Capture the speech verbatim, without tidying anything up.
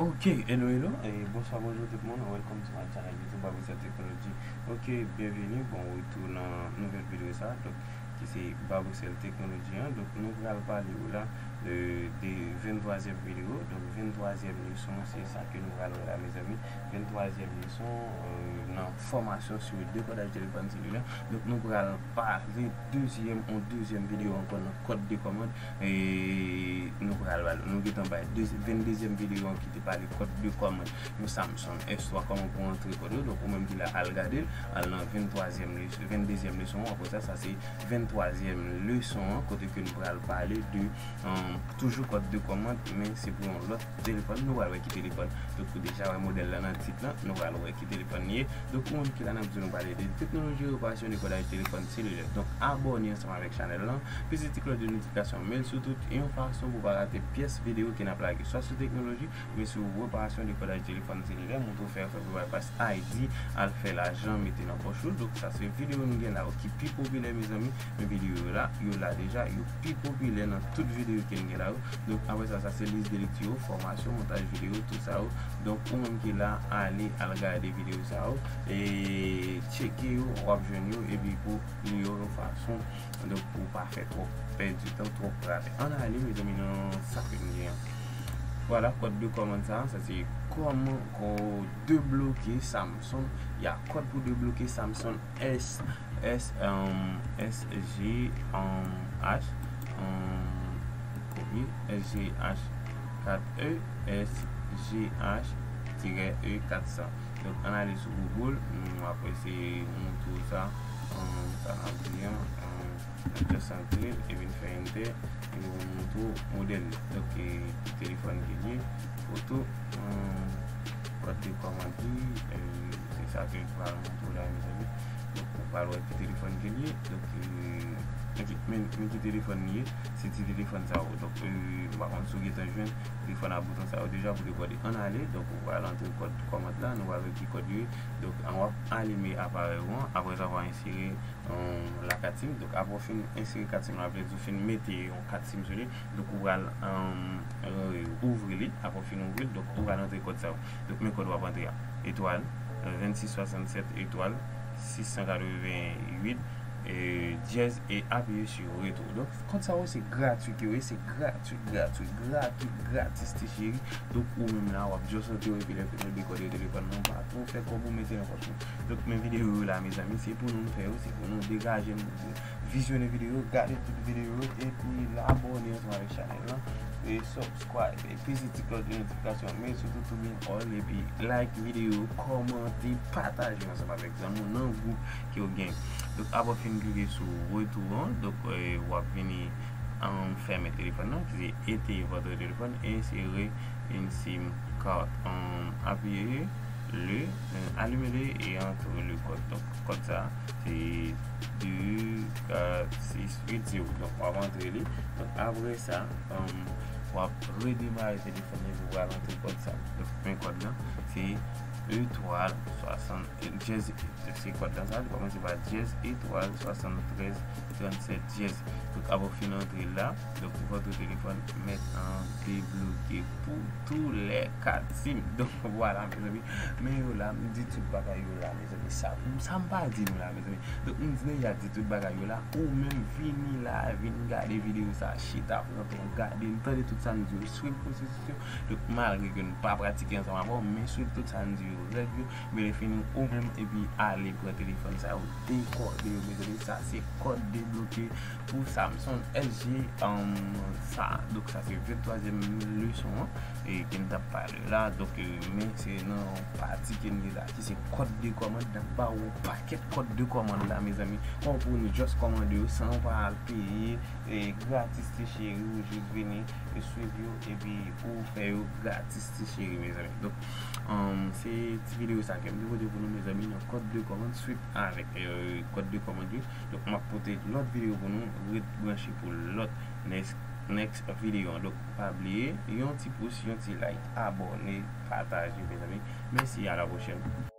Ok, hello, hello, e bonswa, bonjou tout moun, welcome to my channel YouTube, Baboucel Technology. Ok, byenveni, bon retou nan nouvèl videyo sa, donk, ki se Baboucel Technology an. Donk, nou pral pale w la de, de venntwazyèm videyo. Donk, venntwazyèm leson, se sa ke nou pral wè la, mezanmi. Venntwazyèm leson, euh, nan fòmasyon sou dekodaj telefòn selilè. Donk, nou pral pale dezyèm, on dezyèm videyo ankò nan kòd de kòmand. E nou pral ba, nou gentan bay de, venndezyèm videyo an ki te pale kòd de kòmand yon Samsung S twa, kòman pou antre kòd yo. Donk, ou menm ki la, al gade l, al nan venntwazyèm leson, venndezyèm leson an. Apre sa, sa se venntwazyèm leson an, kote ke nou pral pale de, um, toujou kòd de kòmand, men se pou yon lòt telefòn. Nou pral wè ki telefòn. Donk, ou deja wè modèl la nan tit la, nou pral wè ki telefòn li ye. Donk, ou menm ki la, n ap di nou pale de teknoloji, reparasyon, dekodaj telefòn selilè. Donk, abòne ansanm avèk chanèl lan, peze ti klòch de notifikasyon, men sou tout yon fason pou pa rate pyès videyo ke n ap lage, swa sou teknoloji, men sou reparasyon, dekodaj telefòn selilè, moutre w fè, fè pou bypass I D, al fè lajan, mete nan pòch ou. Donk, sa se videyo nou gen la yo ki pi popilè, mezanmi. Men videyo yo la, yo la deja, yo pi popilè nan tout videyo ke n gen la yo. Donk, apre sa, sa se lis de lekti yo, fòmasyon, montaj videyo, tout sa yo. Donk, ou menm ki la, ale, al gade videyo sa yo, e tcheke yo, w ap jwenn yo, epi pou li yo yon fason, donk, pou w pa fè twòp pèdi tan, twòp rate. Ann ale, mezanmi, nan sa ke n gen an. Vwala, kòd de kòmand sa, sa se kòman pou w debloke Samsung. Y a kòd pou debloke Samsung S, S, um, S G, um, H, um, kopye, S G H kat E, S G H tirè E kat san. Donk, ann ale sou Google, nou ap eseye montre w sa, um, sa n ap di an, um, just antre, epi n fè enter, epi pou montre w modèl li. Donk, e, ki telefòn ke l ye, foto, um, kòd de kòmand li, e, se sa ke m pral montre w la, mezanmi. Donk, ou pral wè ki telefòn ke l ye. Donk, e, men ki, men, men ki telefòn li ye, se ti telefòn sa yo. Donk, e, m pa konn si w gentan jwenn telefòn a bouton sa yo deja pou dekòde. Ann ale, donk, ou pral antre kòd kòmand la, nou pral wè ki kòd yo ye. Donk, an w ap alime aparèy ou an, apre avwa ensere, um, la kat sim. Donk, apre w fin ensere kat sim la, vle di w fin mete yon kat sim sou li. Donk, ou pral, um, ouvri li. Apre w fin ouvri l, donk, ou pral antre kòd sa yo. Donk, men kòd w ap antre a. Etwal, vennsis swasannsèt, etwal, sis san katreventuit, e, dyèz, e apiye sou retou. Donk, kòd sa yo se gratwi ke yo ye, se gratwi, gratwi, gratwit, gratwit, gratis, ti cheri. Donk, ou menm la, w ap just antre w epi lè fini w dekòde telefòn nan, pa twò fè kòb ou mete nan pòch ou. Donk, men videyo yo la, mezanmi, se pou nou m fè yo, se pou nou degaje n, vizyone videyo, gade tout videyo yo, epi abòne ansanm avèk chanèl lan, e subscribe, e peze ti klòch de notifikasyon, men sitou tounen all, epi like videyo, kòmante, pataje ansanm avèk zanmi w nan gwoup ke w gen. Donk, apre w fin klike sou retou an, donk, e, w ap vini, um, fèmen telefòn nan, ki se éteindre votre téléphone, insère une sim card, um, apiye le, euh, allumer le et entrer le code. Donk, kòd sa, se de kat sis uit zewo. Donk, w ap antre li. Donk, apre sa, um, w ap redemare telefòn nan epi w al antre kòd sa. Donk, men kòd lan, se etwal swasann, dyèz, se kòd lan sa, li kòmanse pa dyèz etwal swasanntrèz trannsèt dyèz. Donk, apre w fin antre la, donk, votre téléphone maintenant débloqué pour tous les quatre sim. Donk, vwala, mezanmi. Men yo la, m di tout bagay yo la, mezanmi. Sa, sa m pa di nou la, mezanmi. Donk, m di deja di tout bagay yo la. Ou menm vini la, vin gade videyo sa, chita, pran tan w gade, m tande tout sa m di yo, swiv pwosesis yo. Donk, malgre ke n pa pratike ansanm avè w, men swiv tout sa n di yo, règ yo, men lè fini, ou menm, epi ale pran telefòn sa yo, dekòde yo, mezanmi, sa se kòd debloke pou Samsung S G, um, sa. Donk, sa se venntwazyèm leson an, e, ke n t ap pale la. Donk, e, men se nan pati ke n ye la, ki se kòd de kòmand, n ap ba w pakèt kòd de kòmand la, mezanmi. Kòman pou nou just kòmande yo san w pa al peye, e, gratis, ti cheri, ou jis vini, e swiv yo, epi ou fè yo gratis, ti cheri, mezanmi. Donk, um, se ti videyo sa ke m te pote pou nou, mezanmi, nan kòd de kòmand, swiv avèk, e, kòd de kòmand yo. Donk, m ap pote lòt videyo pou nou, ret branche pou lòt next, next videyo. Donk, pa bliye, yon ti pous, yon ti like, abòne, pataje, mezanmi. Mèsi, a la pwochèn.